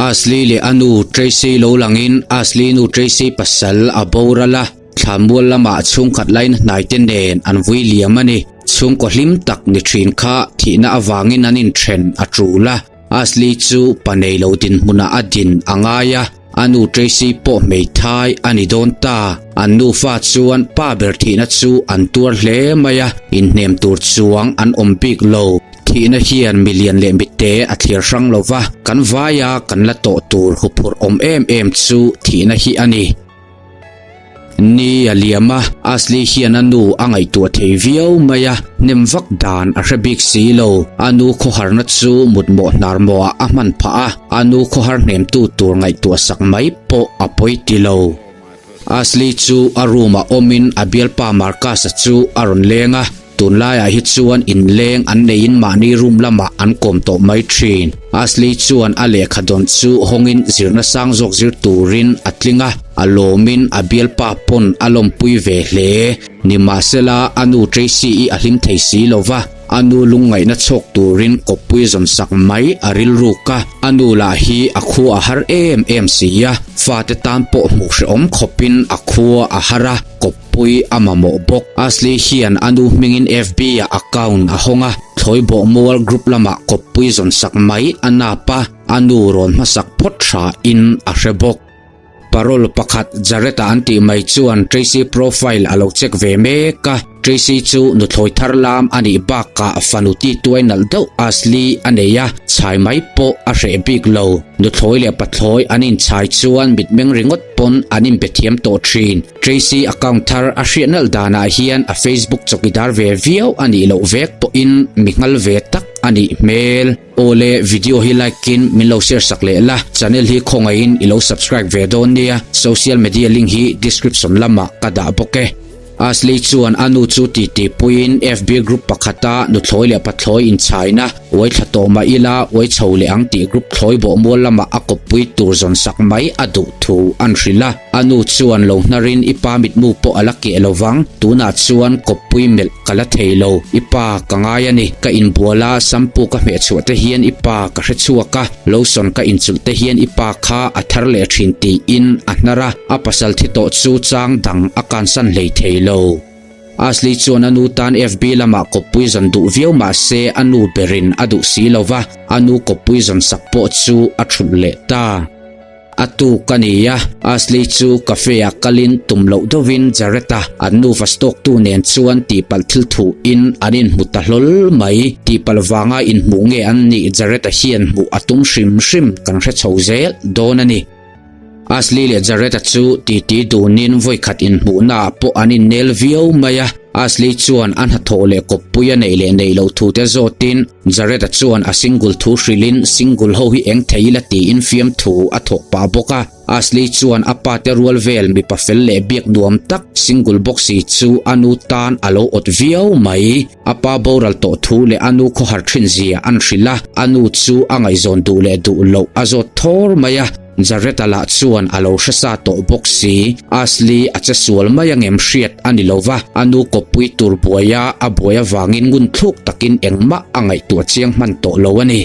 Ashley leh a nu Tracy lo langin Ashley nu Tracy pasal a boral a, Thlanmual lamah chhungkhat laina hnaite nen an vui liam a ni. Chhungkaw hlim tak ni thin kha thihna avangin an inthen a tul a, Ashley chu pa nei lo dinhmunah a din a ngai a, a nu Tracy pawh hmeithai a ni dawn ta. An nufa chuan pa ber thihna chu an tuar hle mai a, inhnem tur chuang an awm bik lo. Thihna hian milian leh mitte a thlir hrang lo va, kan vaia kan la tawh tur huphurh awm em em chu thihna hi a ni. Ni a liam a, Ashley hian a nu a ngaihtuah thei viau mai a, hnem vak dan a hre bik si lo. A nu khawharna chu mutmawh hnar mawhah a hman phah a, a nu khawhar hnemtu tur ngaihtuah sak mai pawh a pawi ti lo. Ashley chu a room ah awmin a bialpa Marcus-a chu a rawn leng a, Tunlaiah hi chuan inleng an neiin mahni room lamah an kawm tawh mai thin. Ashley chuan a lehkha dawn chu hawngin zirna sang zawk zir turin a tling a, a lawmin a bialpa pawn a lawmpui ve hle. Nimahsela, a nu Tracy-i a hlim thei si lo va, a nu lungngaihna chhawk turin kawppui zawn sak mai a rilruk a, a nu lah hi a khua a har em em si a, fate tan pawh hmuh hrehawm khawpin a khua a har a, kawp. Pui a mamawh bawk. Ashley hian a nu hmingin FB ah account a hawng a, thlawi bawh mual group lamah kawppui zawn sak mai a nap a, a nu rawn hmasak phawt tha in a hre bawk. Parole pakhat Jared-a an tih mai chuan Tracy profile a lo check ve mek a, Tracy chu nuthlawi thar lam a nih bakah fanu ti tuai nalh deuh Ashley a nei a, chhai mai pawh a hreh bik lo. Nuthlawi leh pathlawi an inchhai chuan mitmeng ringawt pawn an inbe thiam tawh thin. Tracy account thar a hriat nalh danah hian a Facebook chawkidar ve viau a nih loh vek pawhin mi nghal ve tak a nih hmel. Awle, video hi like in min lo share sak leh la, channel hi khawngaihin i lo subscribe ve dawn nia, social media link hi description lamah ka dah bawk e. Ashley chuan a nu chu titi puiin FB group pakhata nuthlawi leh pathlawi inchhaina uai thla tawh mah ila uai chho leh ang tih group thlawi bawh mual lamah a kawppui tur zawn sak mai a duh thu an hrilh a. A nu chuan lo hnarin i pa mitmu pawh a la keh lo vang, tunah chuan kawppui melh ka la thei lo, i pa ka ngai a ni, ka inbual a shampoo ka hmeh chhuah te hian i pa ka hre chhuak a, lotion ka inchulh te hian i pa kha a thar leh thin tiin a hnar a. A pasal thi tawh chu chang dang a kansan hlei thei lo. Ashley chuan a nu tan FB lamah kawppui zawn duh viau mah se a nu berin a duh si lo va, a nu kawppui zawn sak pawh chu a thulh leh ta. A tuk a ni a, Ashley chu cafe ah kalin tum loh deuhin Jared-a an nufa stalk tu nen chuan tihpalh thil thuin an inhmu ta hlawl mai. Tihpalh vanga inhmuh nge an nih Jared-a hian hmuh a tum hrim hrim kan hre chho zel dawn a ni. Ashley leh Jared-a chu titi dunin vawikhat inhmuhnaah pawh an innel viau mai a. Ashley chuan a hnathawh leh kawppui a neih leh neih loh thute zawtin Jared-a chuan a single thu hrilhin single ho hi eng thei ila tiin fiamthu a thawh pah bawk a. Ashley chuan a pate rual vel mipa fel leh biak nuam tak single bawk si chu a nu tan a lo awt viau mai. A pa boral tawh thu leh a nu khawhar thin zia an hrilh a, a nu chu a ngaihzawn duh leh duh loh a zawt thawr mai a. Jared-a lah chuan a lo hre sa tawh bawk si. Ashley a che sual mai angem hriat a ni lo va, a nu kawppui tur buaia a buai avangin ngun thluk takin engmah a ngaihtuah chiang hman tawh lo a ni.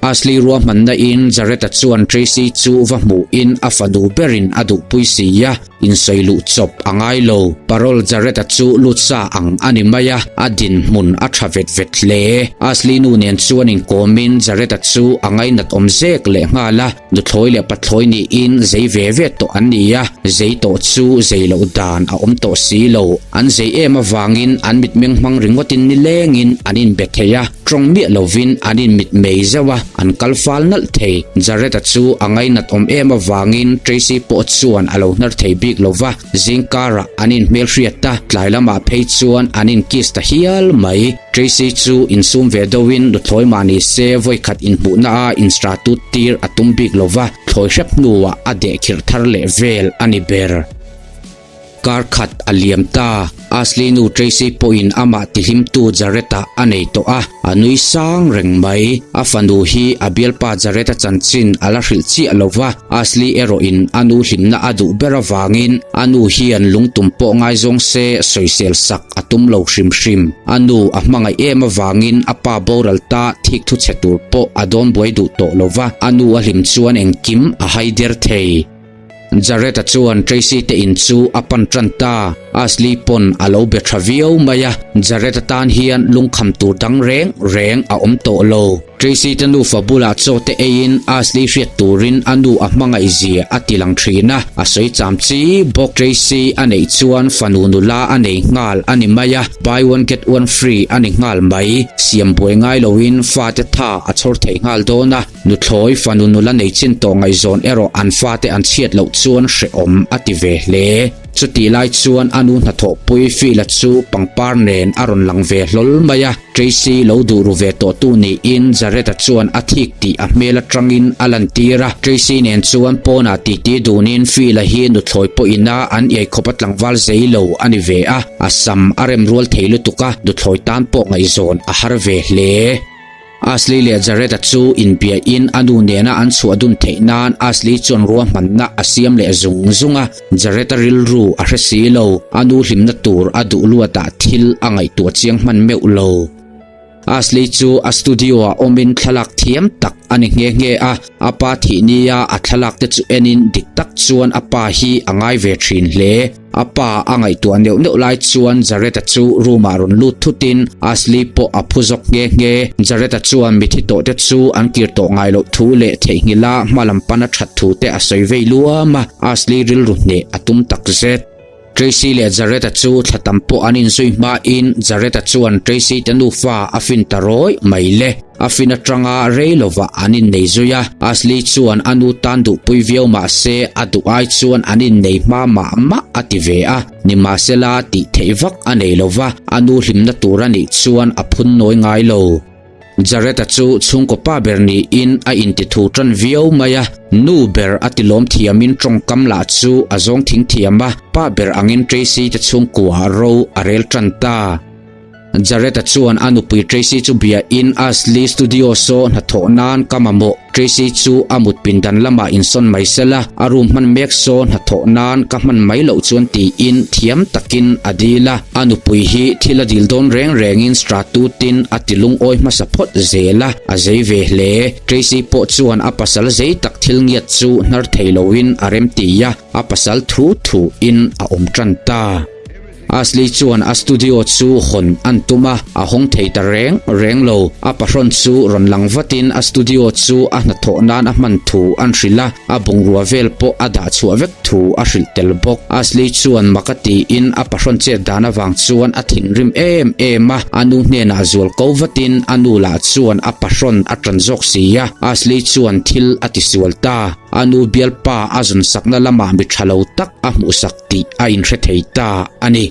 Ashley ruahmanna in Jared-a chuan Tracy chu va hmuhin a fanu berin a duhpui si a, insawi luh chawp a ngai lo. Parole Jared-a chu lut sa ang a ni mai a, a dinhmun a tha vet vet hle. Ashley nu nen chuan inkawmin Jared-a chu a ngainat awm zek leh nghal a, nuthlawi leh pathlawi niin zei ve ve tawh an ni a, zei tawh chu zei loh dan a awm tawh si lo. An zei em avangin an mitmeng hmang ringawtin nilengin an inbe thei a. Tawng miah lovin an inmit mei zauh a, an kal fal nalh thei. Jared-a chu a ngainat awm em avangin Tracy pawh chuan a lo hnar thei bik lo va, zingkarah an inhmelhriat a, tlai lamah phei chuan an inkiss ta hial mai. Tracy chu insum ve deuhin nuthlawi mah ni se vawikhat inhmuhna a instratut tir a tum bik lo va, thlawi hrep hnuah a dehkhirh thar leh vel a ni ber. Kar khat a liam ta. Ashley nu Tracy pawhin amah tihlimtu Jared-a a nei tawh a, a nui sang reng mai. A fanu hi a bialpa Jared-a chanchin a la hrilh chiah lo va, Ashley erawhin a nu hlimna a duh ber avangin a nu hian lungtum pawh ngaizawng se sawisel sak a tum lo hrim hrim. A nu a hmangaih em avangin a pa boral ta thik thu chhe tur pawh a dawn buai duh tawh lo va, a nu a hlim chuan engkim a haider thei. Jared-a chuan Tracy te in chu a pan tan ta. Ashley pawn a lo be tha viau mai a, Jared-a tan hian lungkham tur dang reng reng a awm tawh lo. Tracy te nufa bulah chaw te eiin Ashley hriat turin a nu a hmangaih zia a ti lang thin a, a sawi cham chi bawk. Tracy a neih chuan fanu nula a nei nghal a ni mai a, buy one get one free a ni nghal mai. Siam buai ngai loin fate tha a chhawr theih nghal dawn a. Nuthlawi fanu nula nei chin tawh ngaihzawn erawh an fate an chhiat loh chuan hrehawm a ti ve hle. Chutih lai chuan a nu hnathawhpui Phil-a chu pangpar nen a rawn lang ve hlawl mai a, Tracy lo duh ru ve tawhtu niin Jared-a chuan a thik tih a hmel atangin a lantir a. Tracy nen chuan pawnah titi dunin Phil-a hi nuthlawi pawhin a an iai khawp a tlangval zei lo a ni ve a, a sam a rem rual thei lutuk a, nuthlawi tan pawh ngaihzawn a har ve hle. Ashley leh Jared-a chu inbiahin a nu nena an chhuah dun theih nan Ashley chuan ruahmanna a siam leh zung zung a, Jared-a rilru a hre si lo, a nu hlimna tur a duh luatah thil a ngaihtuah chiang hman meuh lo. Ashley chu a studio-ah awmin thlalak thiam tak a ni nghe nghe a, a pa thih nia a thlalak te chu enin dik tak chuan a pa hi a ngai ve thin hle. A pa a ngaihtuah neuh neuh lai chuan Jared-a chu room-ah rawn lut thutin Ashley pawh a phu zawk nghe nghe. Jared-a chuan mithi tawh te chu an kir tawh ngai loh thu leh theihnghilh a hma lam pan a that thu te a sawi vei luam a, Ashley rilru hneh a tum tak zet. Tracy leh Jared-a chu thla tam pawh an inzui hmain Jared-a chuan Tracy te nufa a fin ta rawih mai le. A fin atanga rei lovah an innei zui a, Ashley chuan a nu tan duhpui viau mah se a duh ai chuan an innei hma mah mah a ti ve a, nimahsela tih theih vak a nei lo va, a nu hlimna tur a nih chuan a phun nawi ngai lo. Jared-a chu chhungkaw pa ber niin a intithu tan viau mai a, nu ber a tilawm thiamin tawngkam lah chu a zawng thing thiam a, pa ber angin Tracy te chhungkua ro a rel tan ta. Jared-a chuan a nupui Tracy chu biain Ashley Studio saw hnathawh nan ka mamawh. Tracy chu a mut pindan lamah insawn mai sela, a room hman mek saw hnathawh nan ka hman mai loh chuan tiin thiam takin a dil a. A nupui hi thil a dil dawn reng rengin Stratutin a ti lungawi hmasa phawt zel a, a zei ve hle. Tracy pawh chuan a pasal zei tak thil ngiat chu hnar thei loin a remti a, a pasal thu thuin a awm tan ta. Ashley chuan a studio chu hawn an tum a, a hawng thei ta reng reng lo. A pahrawn chu rawn lang vatin a studio chu a hnathawh nan a hman thu an hrilh a, a bungrua vel pawh a dah chhuah vek thu a hrilh tel bawk. Ashley chuan mak a tiin a pahrawn chet dan avang chuan a thinrim em em a, a nu hnenah zual ko vatin a nu lah chuan a pahrawn a tan zawk si a, Ashley chuan thil a tisual ta. A nu bialpa a zawnsakna lamah mi tha lo tak a hmuhsak tih a inhre thei ta a ni.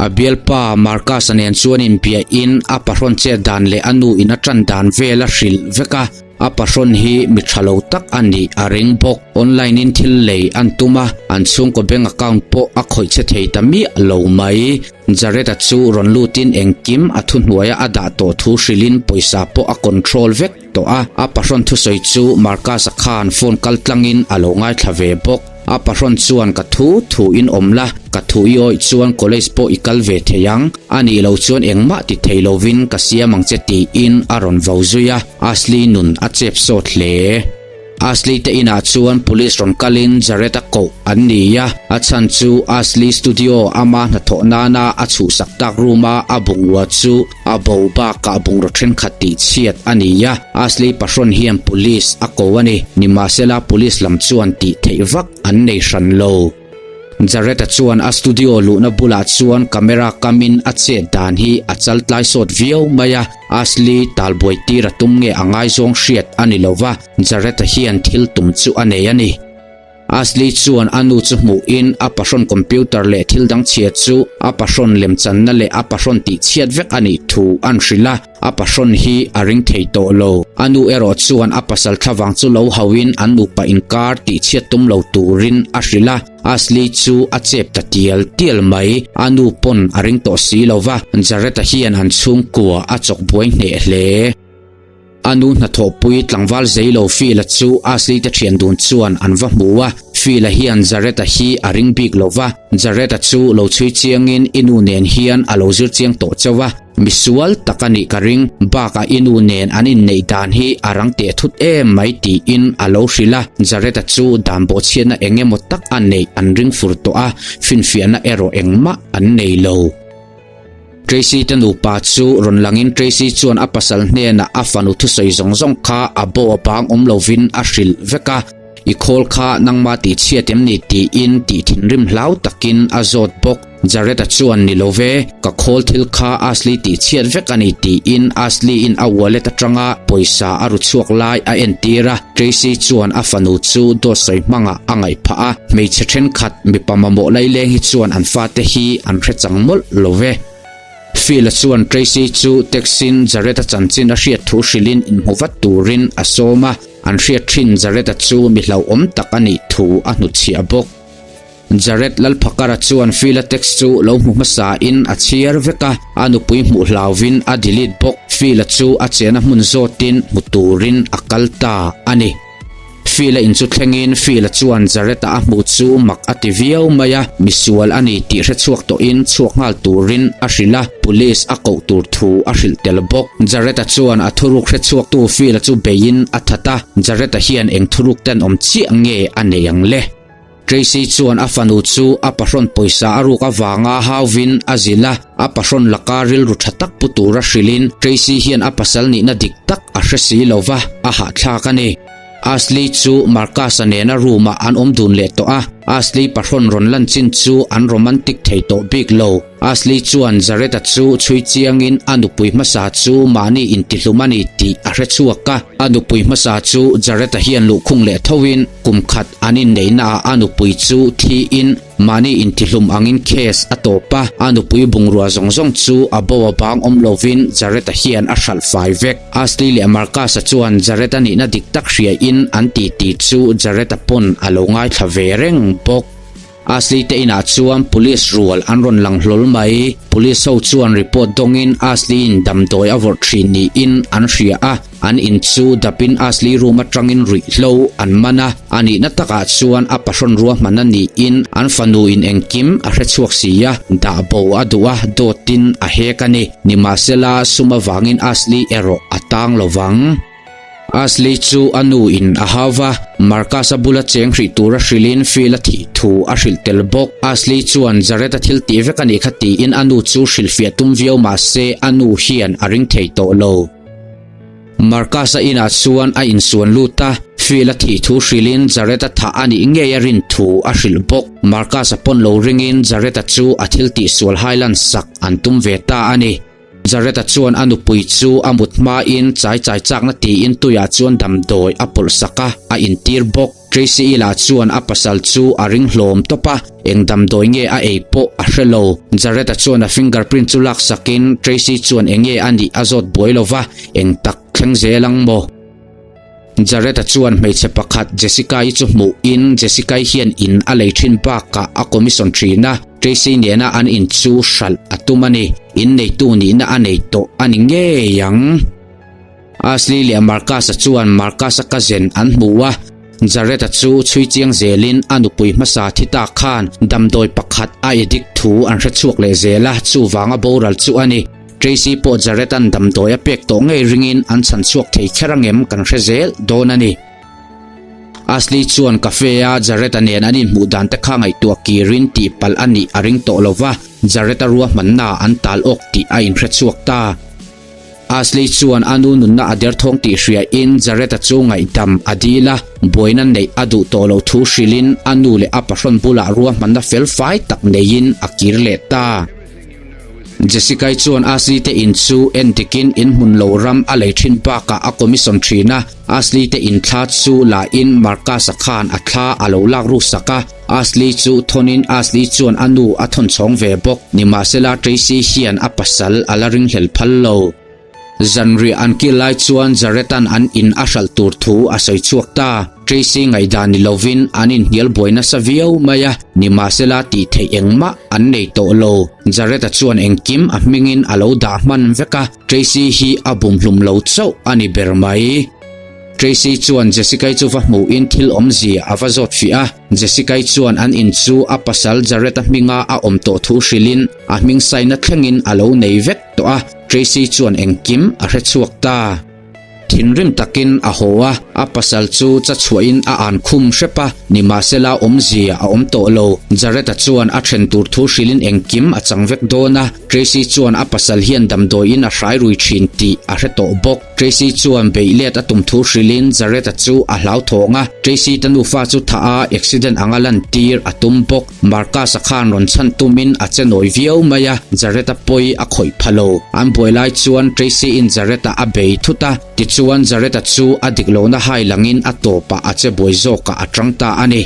A bialpa Marcus-a nen chuan inbiahin a pahrawn chet dan leh a nu in a tan dan vel a hrilh vek a, a pahrawn hi mi tha lo tak a nih a ring bawk. Online in thil lei an tum a, an chhungkaw bank account pawh a khawih che thei ta miah lo mai. Jared-a chu rawn lutin engkim a thuhnuaia a dah tawh thu hrilhin pawisa pawh a control vek tawh a, a pahrawn thusawi chu Marcus-a khan phone kal tlangin a lo ngaithla ve bawk. A pahrawn chuan ka thu thu in awm la, ka thu i awih chuan college pawh i kal ve thei ang, a nih loh chuan engmah ti thei lovin ka siam ang che tiin a rawn vo zui a, Ashley nun a chep sawt hle. Ashley te inah chuan police rawn kalin Jared-a koh an ni a, a chhan chu Ashley studio ama hnathawh nana a chhuhsak tak room-a a bungrua chu A bo bakah bungraw thenkhat tih chhiat a ni a, Ashley pahrawn hian police a ko a ni. Nimahsela police lam chuan tih theih vak an nei hran lo. Jared-a chuan a studio luhna bulah chuan camera kamin a chet dan hi a chal tlai sawt viau mai a, Ashley talbuai tir a tum nge a ngaizawng hriat a ni lova, Jared-a hian thil tum chu a nei a ni. Ashley chuan a nu chu hmuhin a pahrawn computer leh thil dang chhia chu a pahrawn lemchanna leh a pahrawn tihchhiat vek a nih thu an hrilh a, a pahrawn hi a ring thei tawh lo. A nu erawh chuan a pasal thlavang chu lo hauhin an nupa inkar tihchhiat tum lo turin a hrilh a, Ashley chu a chep ta tial tial mai. A nu pawn a ring tawh si lo va, Jared-a hian an chhungkua a chawk buai hneh hle. A nu hnathawhpui tlangval Zeilo Phil-a chu Ashley te thian dun chuan an va hmu a, Phil-a hian Jared-a hi a ring bik lo va, Jared-a chu lo chhui chiangin i nu nen hian a lo zir chiang tawh chauh a, misual tak a nih ka ring, bakah i nu nen an inneih dan hi a rang teh thut em mai tiin a lo hrilh a, Jared-a chu dan bawhchhiatna eng emaw tak a neih an ring fur tawh a, finfiahna erawh engmah an nei lo. Tracy te nupa chu rawn langin Tracy chuan a pasal hnenah a fanu thusawi zawng zawng kha a bo a bang awm lovin a hrilh vek a, I khawl kha nangma tih chhiat em ni tiin tih thinrim hlau takin a zawt bawk. Jared-a chuan ni lo ve, ka khawl thil kha Ashley tih chhiat vek a ni tiin Ashley-in a wallet atanga pawisa a ru chhuak lai a entir a, Tracy chuan a fanu chu dawt sawi hmangah a ngaih phah a, hmeichhe thenkhat mipa mamawh laileng hi chuan an fate hi an hre chang mawlh lo ve. Phil-a chuan Tracy chu text-in Jared-a chanchin a hriat thu hrilhin inhmu vat turin a sawm a, an hriat thin Jared-a chu mi hlauhawm tak a nih thu a hnutchhiah bawk. Jared Lalphakara chuan Phil-a text chu lo hmu hmasain a chhiar vek a, a nupui hmuh hlauvin a delete bawk. Phil-a chu a chena hmun zawtin hmu turin a kal ta a ni. Phil-a in chu thlengin Phil-a chuan Jared-a a hmuh chu mak a ti viau mai a, misual a ni tih hre chhuak tawhin chhuak nghal turin a hrilh a, police a koh tur thu a hrilh tel bawk. Jared-a chuan a thuruk hre chhuaktu Phil-a chu beiin a that a, Jared-a hian eng thuruk tenawm chiah nge a nei ang le? Tracy chuan a fanu chu a pahrawn pawisa a ruk avanga hauvin a zilh a, a pahrawn laka rilru tha tak pu tura hrilhin Tracy hian a pasal nihna dik tak a hre si lo va, a hahthlak a ni. Ashley chu Marcus-a nena room-ah an awm dun leh tawh a, Ashley pahrawn rawn lan chin chu an romantic thei tawh bik lo. Ashley chuan Jared-a chu chhui chiangin a nupui hmasa chu mahni intihlum a ni tih a hre chhuak a, a nupui hmasa chu Jared-a hian luhkhung leh thoin, Kum khat an inneihnaah a nupui chu thiin mahni intihlum angin case a tawp a, a nupui bungrua zawng zawng chu a bo a bang awm lovin Jared-a hian a hralh fai vek. Ashley leh Marcus-a chuan Jared-a nihna dik tak hriain an titi chu Jared-a pawn a lo ngaithla ve reng bawk. Ashley te inah chuan police rual an rawn lang hlawl mai. Police ho chuan report dawngin Ashley in damdawi a vawrh thin niin an hria a, an in chu dapin Ashley room atangin ruihhlo an man a, a nihna takah chuan a pahrawn ruahman a niin an fanu in engkim a hre chhuak si a, dah bo a duh a, dawtin a hek a ni. Nimahsela sum avangin Ashley erawh a tang lovang. Ashley chu a nu in a hau va, Marcus-a bula cheng hrih tura hrilhin Phil a thih thu a hrilh tel bawk. Ashley chuan Jared-a thil tih vek a nih kha tiin a nu chu hrilhfiah tum viau mah se a nu hian a ring thei tawh lo. Marcus-a inah chuan a insuan lut a, Phil a thih thu hrilhin Jared-a thah a nih ngei a rin thu a hrilh bawk. Marcus-a pawn lo ringin Jared-a chu a thil tihsual hailan sak an tum ve ta a ni. Jared-a chuan a nupui chu a mut hmain chai chai chakna tiin tuiah chuan damdawi a pawlh sak a, a intir bawk. Tracy-i lah chuan a pasal chu a ring hlawm tawp a, eng damdawi nge a ei pawh a hre lo. Jared-a chuan a fingerprint chu lak sakin Tracy chuan eng nge a nih a zawt buai lo va, eng tak thleng zel ang maw? Jared-a chuan hmeichhe pakhat Jessica-i chu hmuhin Jessica-i hian in a lei thin bakah a commission thin a, Tracy nena an in chu hralh a tum a ni. In neitu nihna a nei tawh a ni ngei ang. Ashley leh Marcus-a chuan Marcus-a cousin an hmu a, Jared-a chu chhui chiang zelin a nupui hmasa thi ta khan damdawi pakhat a addict thu an hre chhuak leh zel a, chuvanga boral chu a ni. Tracy pawh Jared-a'n damdawi a pek tawh ngei ringin an chhan chhuak thei kher angem kan hre zel dawn a ni. Ashley chuan cafe-a Jared-a nen an inhmuh dan te kha ngaihtuah kirin tihpalh a nih a ring tawh lo va, Jared-a ruahmanna an tal awk tih a inhre chhuak ta. Ashley chuan a nu nunna a derthawng tih hriain Jared-a chu ngaihdam a dil a, buaina neih a duh tawh loh thu hrilhin a nu leh a pahrawn bulah ruahmanna fel fai tak neiin a kir leh ta. Jessica-i chuan Ashley te in chu en dikin in hmun lo ram a lei thin bakah a commission thin a, Ashley te in thla chu la in Marcus-a khan a thla a lo lak ruk sak a, Ashley chu thawnin Ashley chuan a nu a thawn chhawng ve bawk, nimahsela Tracy hian a pasal a la ringhlel phal lo. Zanriah an kil lai chuan Jared-a'n an in a hralh tur thu a sawi chhuak ta. Tracy ngaihdan ni lovin an inhnial buai nasa viau mai a, nimahsela tih theih engmah an nei tawh lo. Jared-a chuan engkim a hmingin a lo dah hman vek a, Tracy hi a bumhlum lo chauh a ni ber mai. Tracy chuan Jessica-i chu va hmuhin thil awmzia a va zawt fiah a. Jessica-i chuan an in chu a pasal Jared-a hminga a awm tawh thu hrilhin a hming saina thlengin a lo nei vek tawh a, Tracy chuan engkim a hre chhuak ta. Thinrim takin a haw a, a pasal chu cha chhuahin a an khum hrep a, nimahsela awmzia a awm tawh lo. Jared-a chuan a then tur thu hrilhin engkim a chang vek dawn a, Tracy chuan a pasal hian damdawiin a hrai rui thin tih a hre tawh bawk. Tracy chuan beih let a tum thu hrilhin Jared-a chu a hlauthawng a, Tracy te nufa chu thah a accident anga lantir a tum bawk. Marcus-a khan rawn chhan tumin a che nawi viau mai a, Jared-a pawi a khawih pha lo. An buai lai chuan Tracy-in Jared-a a bei thut a, tichuan Jared-a chu a dik lohna hai langin a tawpah a che buai zawkah a tang ta a ni.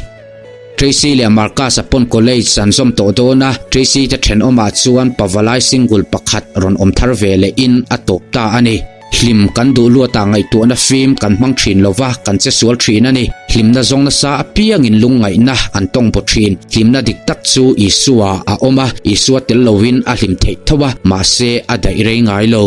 Tracy leh Marcus-a pawn college an zawm tawh dawn a, Tracy te thenawmah chuan pavalai single pakhat rawn awm thar ve lehin a tawp ta a ni. Hlim kan duh luatah ngaihtuahna fim kan hmang thin lova, kan che sual thin a ni. Hlimna zawng nasa apiangin lungngaihna an tawng baw thin. Hlimna dik tak chu Isua a awm a, Isua tel loin a hlim theih tho a, mahse a daih rei ngai lo.